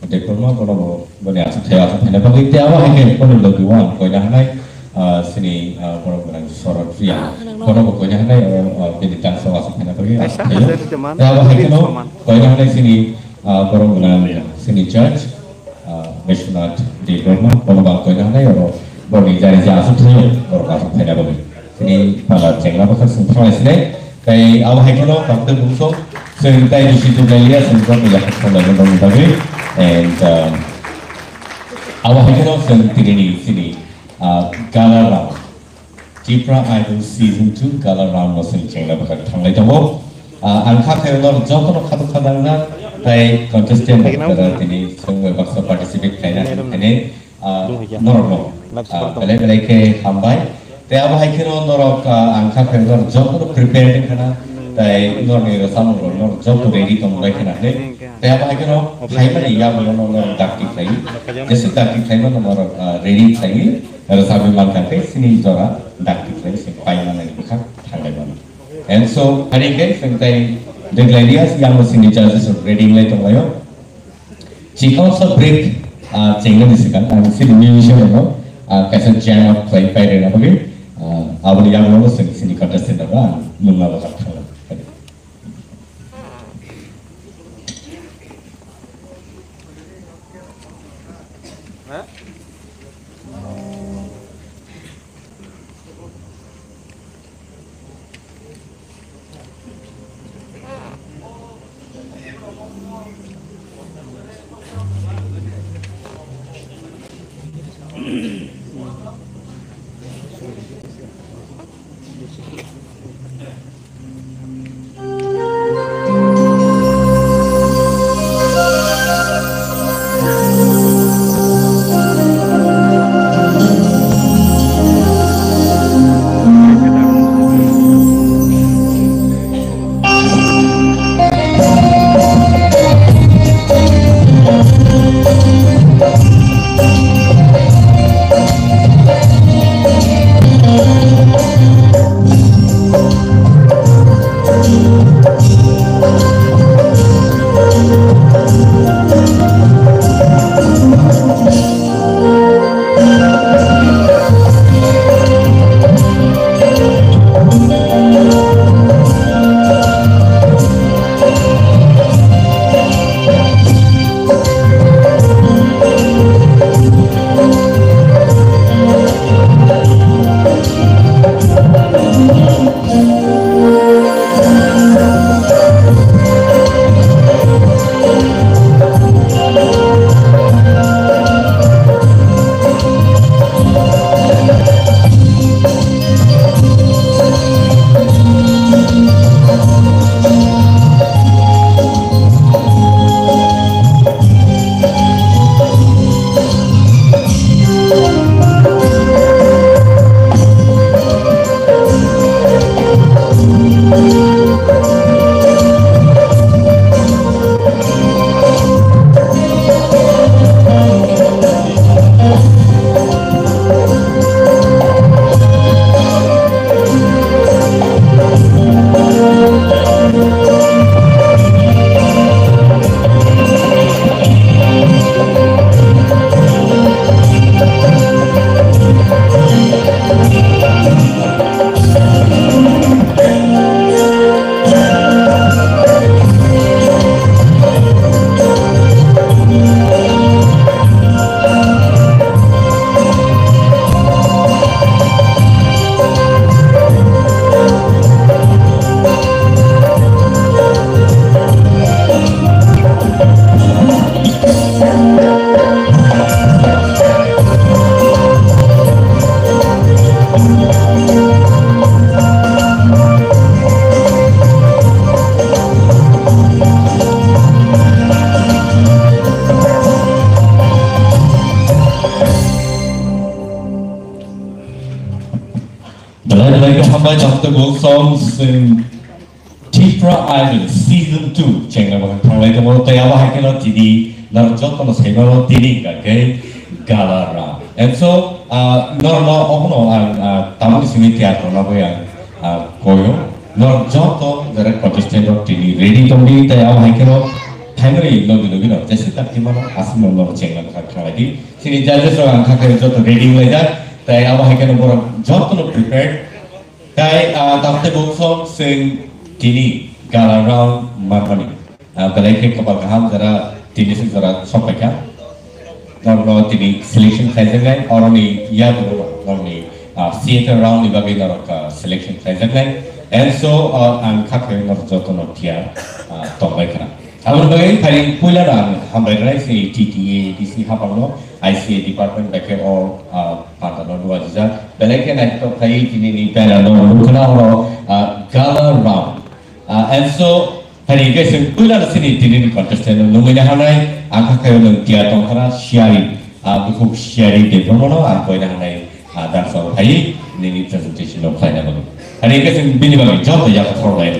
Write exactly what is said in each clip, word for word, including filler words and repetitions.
Debbarma bono bo boni aswk thai aswk phaina bagwi tei abo hai khe bono logi o ang koina hanai, ah, sini, ah, borok gwnang Sorot Reang. Bono bo koina hanai oro, ah, bini tangsa aswk phaina bagwi aswk thaio. Tei abo hai kheno koina hanai sini, ah, borok gwnang sini judge, ah, Vishwanath Debbarma bono bo ang koina hanai oro boni jari je aswk thaio borok aswk phaina bagwi. Sini pala chengna bwkha sini thanglai sini. Tei abo hai kheno tongtwk bumsong, chwng tei bisi tublailiya, chwng joto yakha thanglai nangni bagwi. And, um, abo hai kheno chwng tinini sini, uh, gala round, Tipra Idol Season two gala round no chwng chengna bwkha thanglai tongo. Uh, ang kha khe norok jotono khadok khadangna tei contestant rok tini chwng bai baksa participate khlaina hwnwi, uh, norokno, uh, belai belai khe hambai. Tei abo hai kheno norok, ah, ang kha khe norok jotono prepare wngkha na, tei norokni rwchapmung rok norok joto ready tongmung bai khna hwnwi. Tei abo hai kheno phaimani yagulo no norok dakti khlaiwi, jeswk dakti khlaimano norok, ah, ready khlaiwi rwchapwi mankha tei chini jora dakti khlaiwi se paimani bwkha thanglai mano. And so, hari khe chwng tei deglai dia, yang bo chini judges rok ready wngwi tonglaio. Chikon sa break, ah, chengna ni sikang, ang sini musician no, ah, kaisa jam up khlai pai rwna bagwi, ah, aboni yagulo sini, sini contestant rok, ah, nungna bo thangna. Belai belai khe hambai, Doctor Wilson sing. Tipra Idol Season two chengna bagwi thanglai tongo, tei abo hai kheno tini norok jotono saimano tini hwnkha khe gala round. And so, ah, norokno obono ang, ah, tamoni simi tiyar rwna bagwi ang, ah, koyo. Norok joto jara contestant rok tini ready tongdi, tei abo hai kheno Thaimani logi logi no jesa tak timano aswk no chengna kha khalai di. Sini judges rok ang kha khe joto ready wnglaijak. Tai abo hai kheno borok joto no prepared. Tai, ah, tamte bungsong sing tini gala round marmani. Ah, belai khe kopal kaham jara tini sing jara sok paikha. Norno tini selection khlaijaknai, oroni yagulo norni, ah, theater round ni bagwi norok, ah, selection khlaijaknai. And so, ah, ang kha khe norok joto no tiya, ah, tongbai khna. Aboni bagwi phai puila no ang hambai rwnai si T T A D C hapang no I C A department bai khe o, ah, panda no nuajijak. Belai khe naithotok khlai tini ni pera no nukhna oro, ah, gala round. Ah, and so, hari ke sing puila sini tini ni contestant nungwi na hanai, ang kha kayo nung tia tong khana Siari, ah, bukhuk Siari de promo no, ang koi na hanai, ah, dan sa hai, nini presentation no khlai na bagwi. Hari ke sing bini bagwi job ya ko lai.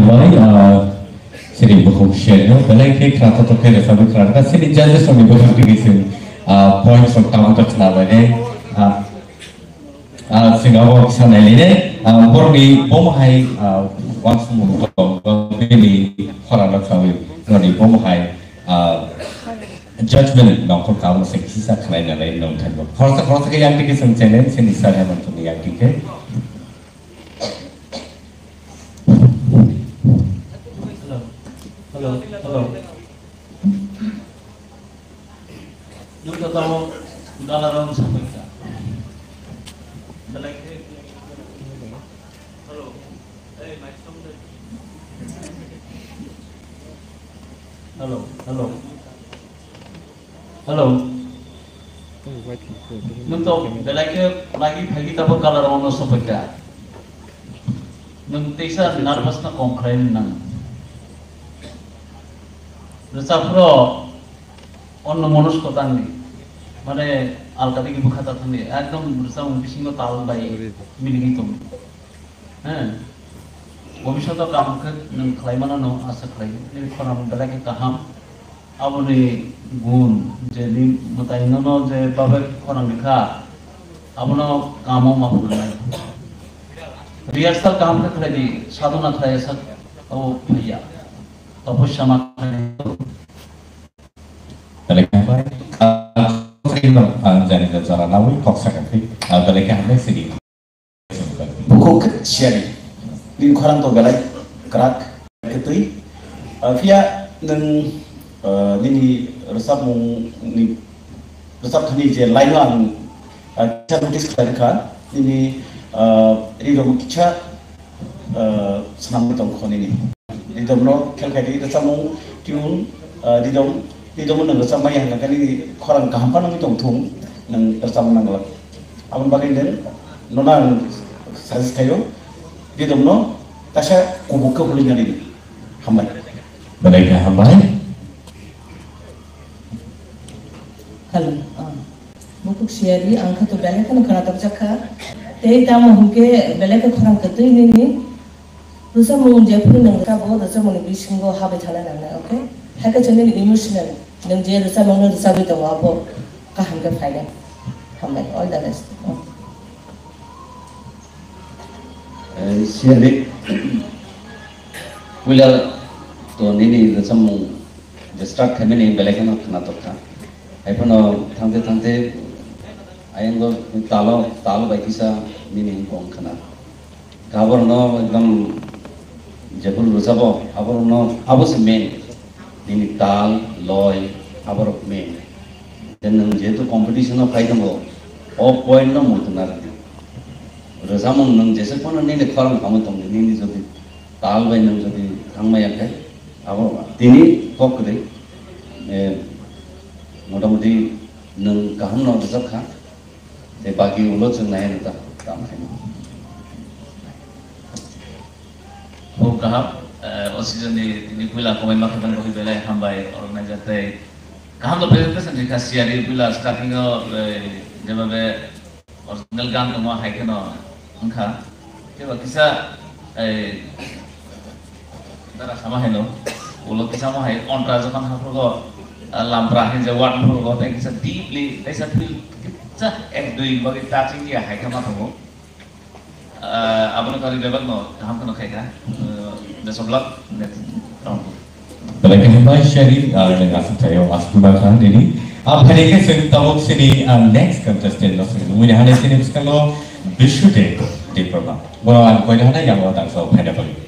Bai, ah, sini bukhuk share no, belai khe khna to to khe resa bu khna ta sini judges ni bukhuk tigi sini, ah, points rok tamo to khna bai ne, ah, ah, sini abo khna nai le ne, ah, borok ni bom hai, ah, wansuk mung tong, bini khora no khawi, noni bom hai, ah, judgment nongkhor kamo se kisa khna nai nong thang. Khorsa khorsa khe yang tigi sini channel, sini sa hai man tong yang tigi. Hello. Hello. Hello. Nung to tamo gala rong sampai ka. Belai ke. Hello. Hey, mic tong de. Hello. Hello. Hello. Nung to belai ke lagi phagi tabo color ono sopeka. Nung teisa nervous na kongkhrai nang. Rwchapro onno monos kotangni. Mane alkadi ki bukha ta thangni. Ekdom rwchapung bisingo tal bai miligi tong. Heh, bobishoto kaham khe nwng khlai mano no asa khlai, nini khorang belai khe kaham. Aboni gun je ni mwtai nono je babe khorang ni kha, abono kamo ma phunai. Rehearsal kaham khe khlai di, sadhana khlai asa abo phaiya. Tapasya ma khlai. Belai khe hambai, ah, ang jani jora nawi kok sakha khe, ah, belai khe hambai sidi. Bukhuk siyari. Nini khorang to belai kwrak, kwtwi. Ah, phiya nwng, ah, nini rwchapmung ni, rwchap thani je line no ang, ah, kisa notice khlai kha. Nini, ah, ri rok kisa, ah, swnamwi tong kho nini. Ridom no khel khai di, rwchapmung tune, ah, ridom, ridom no rwchap maya hwnka khe nini khorang kaham phano wngwi tong thung, nwng rwchapmung nangla. Aboni bagwi nwng nono ang suggest khaio, ridom no kaisa kubuk khe hului nani. Hambai. Belai khe hambai. Hello. Ah. Bukhuk siyari, ang kha to belai kheno khwna tokjak kha. Tei tamo hwnkhe belai khe khorang kwtwi nini. Rwchapmung jephuru nwng rwchapbo, rwchapmungni bisingo habwi thangna nangnai, okay? Hai khe chwngni emotional, nwng je rwchapmungno rwchapwi tongo, abo kaham khe phainai. Hambai, all the best. Eh, siyari, puila to nini rwchapmung je start khaimani belai kheno khwna tokha. Hai phano thangte thangte ayang talo, talo bai kisa nini wngkha wngkhana. Aborokno ekdom jephuru rwchabo, aborokno abo se main. Nini tal, loi, aborok main. Then nwng jehetu competition o phai tongo, o point no muitu narwkdi. Rwchapmung nwng jesuk phano nini khorang hamwi tongdi, nini jodi tal bai nwng jodi thangmaya khe, abo tini kok kwrwi, eh, motamoti nwng kaham no rwchap kha. Tei bagi ulo chwng nai rwkha, tamo khe. Khub kaham, eh, o season ni tini puila komai ma khe bang bagwi belai hambai organizer tei kaham to presentation rikha siyari puila starting o, eh, jeba be original gan tongma hai kheno wngkha. Tei ba kisa, eh, Dara sama hai no, ulo kisa mo hai ontra jokhon haphrugo, ah, lampra hai je word haphrugo, tei kisa deeply, tei sa feel kisa ek dui bagwi touching ya hai khe ma tongo. Ah, abono kari bebak no kaham kheno khai kha. Ah, best of luck, next round. Belai khe hambai sharing, ah, nang asuk thayo, asuk ma kha nini. Ah, phai khe sini tabuk sini, ah, next contestant no sini. Mui hane sini bwskango Bishu Debbarma. Bono ang koina hana yang o dangsa o phaina bagwi.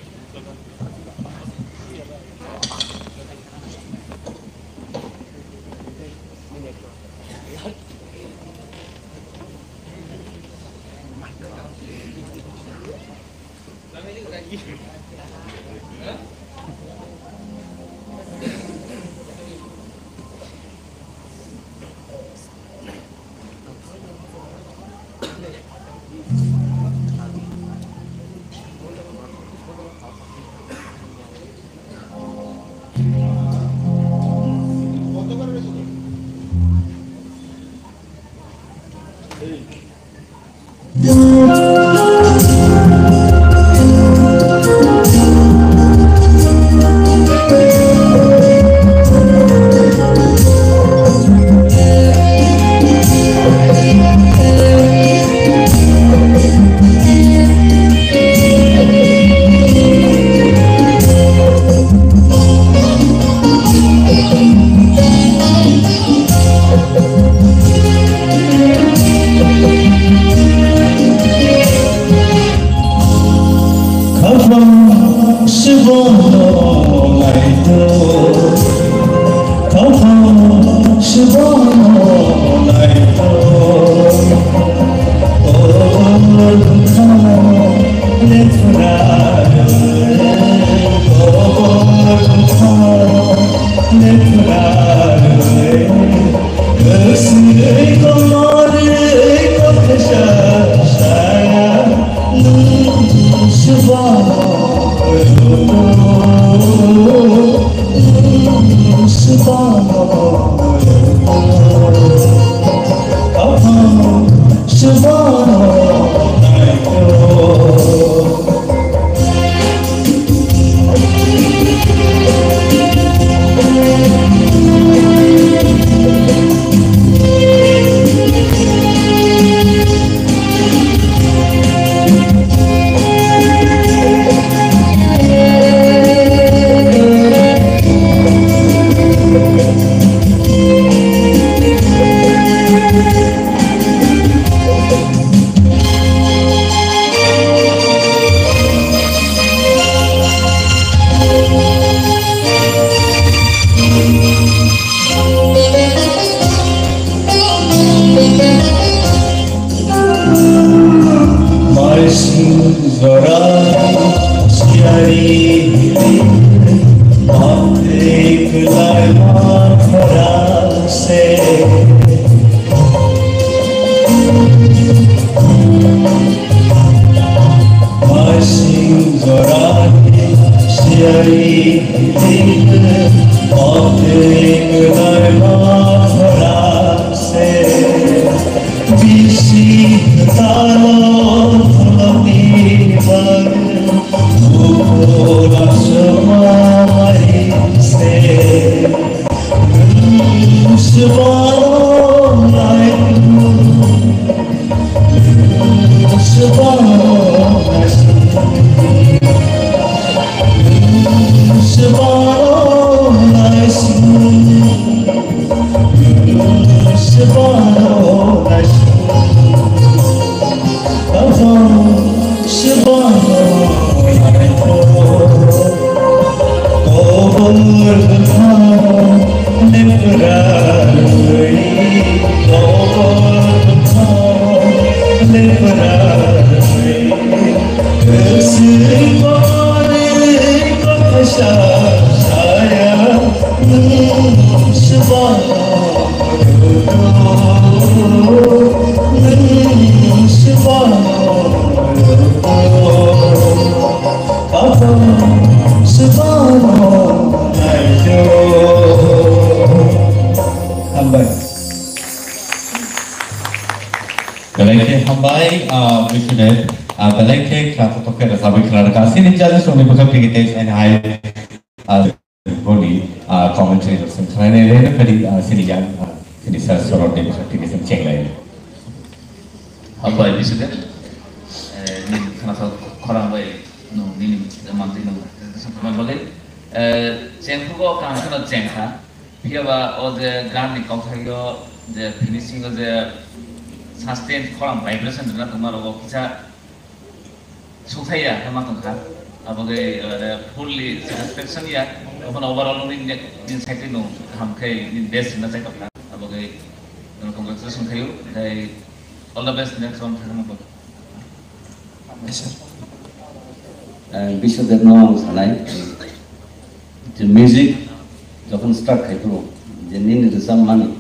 Hambai. Belai khe hambai, ah, Vishnu Dev. Ah, belai khe khna kotor khe rwchapwi khna rwkha. Chini judges rokni bwkhak twi khe thanks and hi. Ah, boni, ah, commentary rok chwng khnainai rwna phadi, ah, chini yang, ah, chini sir Sorotni bwkhak twi khe chwng chenglai. Hambai Vishnu Dev. Eh, nini khna khorang bai nung nini mantwi nung. Bagwi, eh, chengkhugo kaham kheno chengkha. Phiya ba o je gan ni kauthai o je finishing o je sustain khorang vibration rwna tongma rogo kisa sukthai ya khe ma tongkha. Abo khe, eh, fully satisfaction ya. Okhon overall nini, nini side no kaham khe nini best rwna chai tongkha. Abo khe, eh, congratulations khayo. Tei all the best next round thangma. Yes, sir. Eh, Biswadevno ang sanai, je music jokhon start khai phuru, je nini rwchapmani,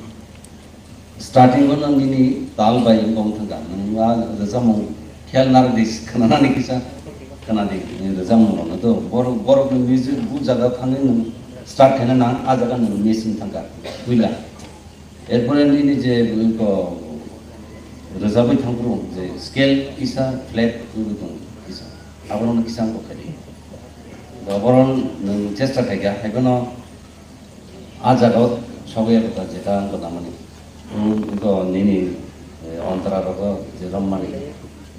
starting o no nini tal bai wng thangkha, nwng a rwchapmung khel narwk di, khwnanani kisa khwnadi, nini rwchapmung rokno to borok, borokni music bu jaga thangwi nwng start khaina nang, a jaga nwng miss wng thangkha, puila. Erpore nini je, ko, rwchapwi thangphuru je scale kisa flat wngwi tongo kisa. Abono kisa wng kha di. Obono nwng chesta khaikha, haiphano a jagao sogwi ya kha jeta wng kha namani. Wng kha nini, eh, ontara rogo je rommani.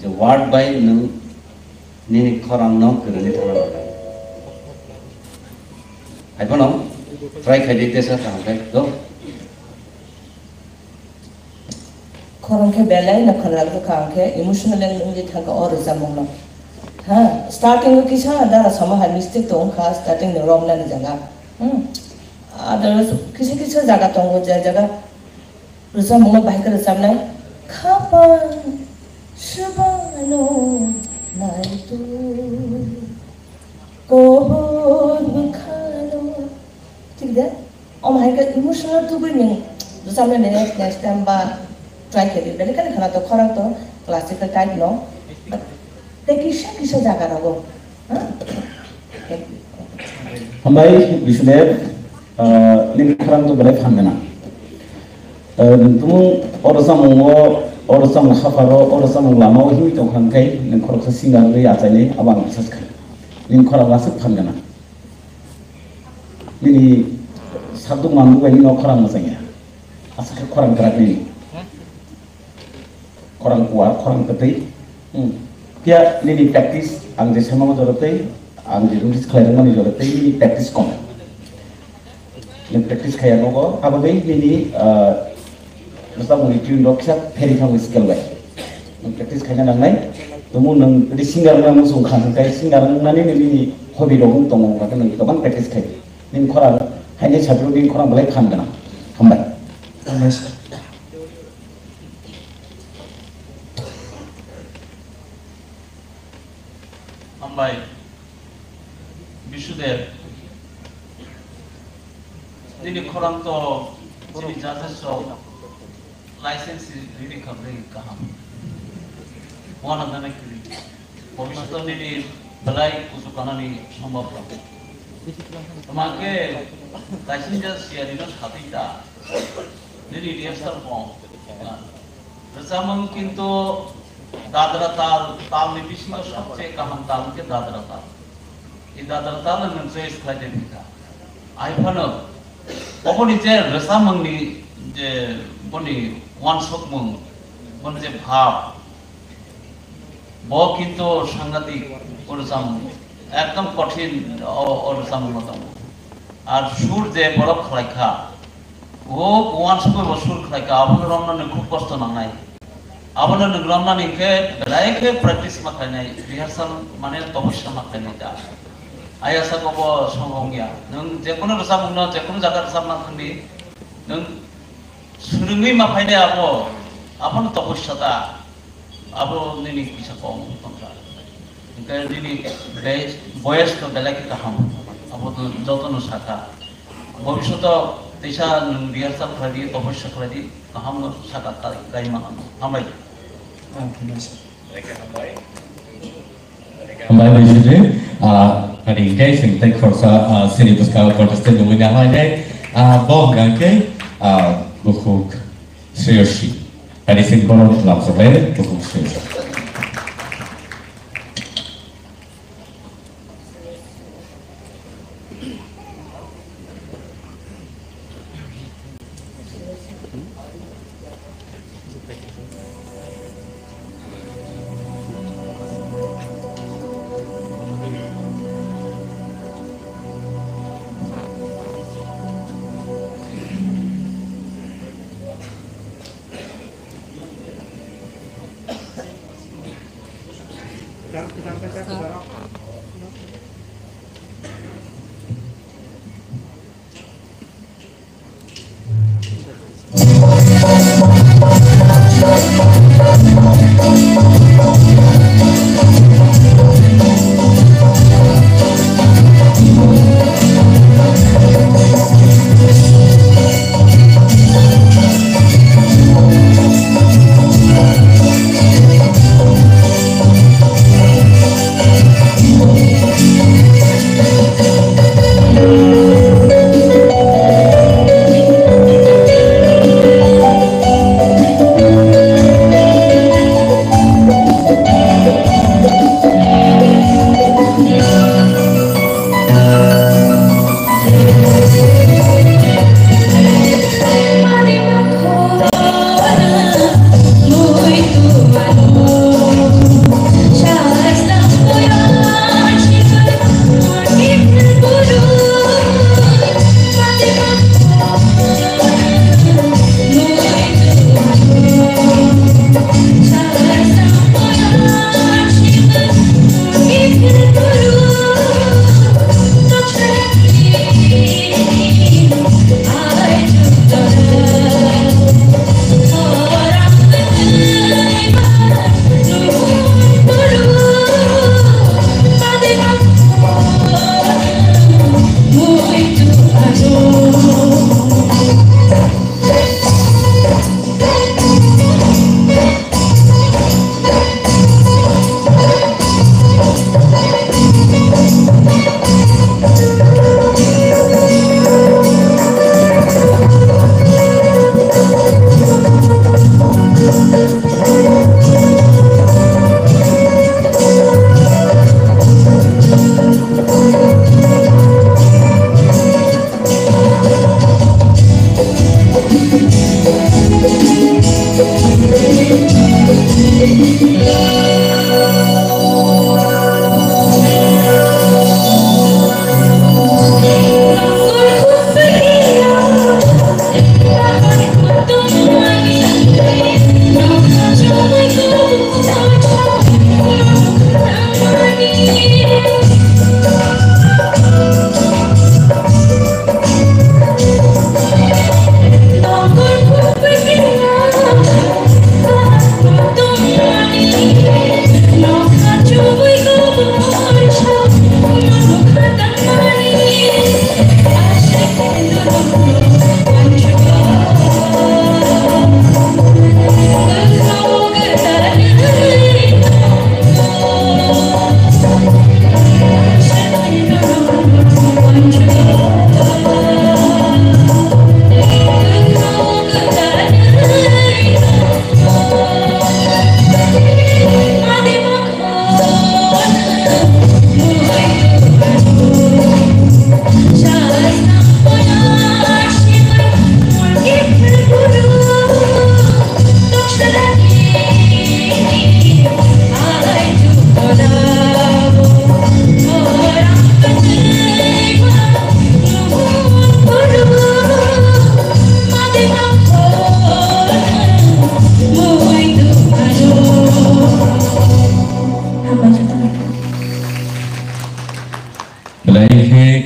Je word bai nwng nini khorang no kwrwngwi thangna nangnai. Haiphano try khai di tesa kaham khe do. Khorang khe belai no khwnarok kha, ang khe emotional wngwi thangkha o rwchapmung no. Ha, starting o kisa dara sama hai mistake tong kha, starting ni romnani jaga. Hmm. Other kisa kisa jaga tongo, je jaga Rwchapmungno bahai khe rwchapnai. Khapang swbano naitu, kohor bwkhano. Thik de? Omo hai khe emotional tubui ni rwchapnai, next time ba try khe di. Belai kheno khwna to khorang to classical type no. But tei kisa kisa jaga rogo. Ha? Thank you. Hambai, Bisudev, ah, nini khorang to belai phan gwnang. Ah, tumung oro chamung o, oro chamung haparo, oro chamung lama o himwi tong kha hwnkhe, nwng khoroksa singer wngwi achainai, abo ang bisas kha. Nini khorang aswk phan gwnang. Nini sakduk manduk bai nini o khorang mwchang ya. Aswk khe khorang kwrak nini. Khorang kuar, khorang kwtwi. Hmm. Phiya nini practice, ang je samano jora tei, ang je notice khlai rwmani jora tei, nini practice kom. Nini practice khaiya nogo, abo dei nini, ah, bwsakmungni tune rok kisa pheri thangwi scale bai. Nwng practice khaina nangnai. Tumu nwng tei singer wngna muchung kha, hwnkhe singer wngnani nini hobby rok wng tongo, hwnkhe nwng kwbang practice khai. Nini khorang, haini sajwk nini khorang belai phan gwnang. Hambai. Hambai sir. Hambai, Bisudev, nini khorang to chini judges rok license riri kha bwrwi kaham. Wana gana kiri. Bhobishoto nini belai kuchuk kanani sombhob rok. Tma khe kaisa siyari no satwi ta. Nini rehearsal bo. Rwchapmung kintu dadra tal, talni bisingo sobse kaham tal hwnkhe dadra tal. I dadra tal nwng choice khlai de bikha. Ai phano oboni je rwchapmungni je boni uansukmung, boni je bhab, bo kintu sangatik o rwchapmung, ekdom kothin o, o rwchapmungno tongo. Ar sur je borok khlai kha, o uansukmung bo sur khlai kha, abono romna nwng khub kosto nangnai. Abono nwng romnani hwnkhe belai khe practice ma khlainai, rehearsal mane topossa ma khlainai da. Ayasa kobo songong ya. Nwng jekono rwchapmungno, jekono jaga rwchapna thangdi, nwng swrwngwi ma phainai abo, abono topossa da. Abo nini kisa kok tongkha. Hwnkhe nini be-, boyes to belai khe kaham. Abo to jotono sakha. Bhobishoto teisa nwng rehearsal khlai di, topossa khlai di, kaham no sakha kai, kai mano. Hambai. Ah, hambai sir. Hambai bai sir. Ah, tadi hwnkhe chwng tei khoroksa, ah, sini bwskang contestant nungwi nahlai nai. Ah, bo hwnkha khe, ah, bukhuk Sreyosi. Tadi sini bono lamsok lai bukhuk Sreyosi.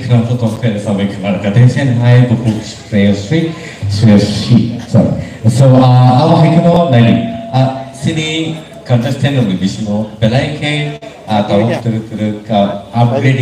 Khwna photo khe sabai khwna kha tei sen hai bukhuk Shreyasri, Shreyasri, sorry. So, ah, abo hai kheno naidi. Ah, sini contestant rok ni bisingo belai khe, ah, tabuk twrwk twrwk, ah, upgrade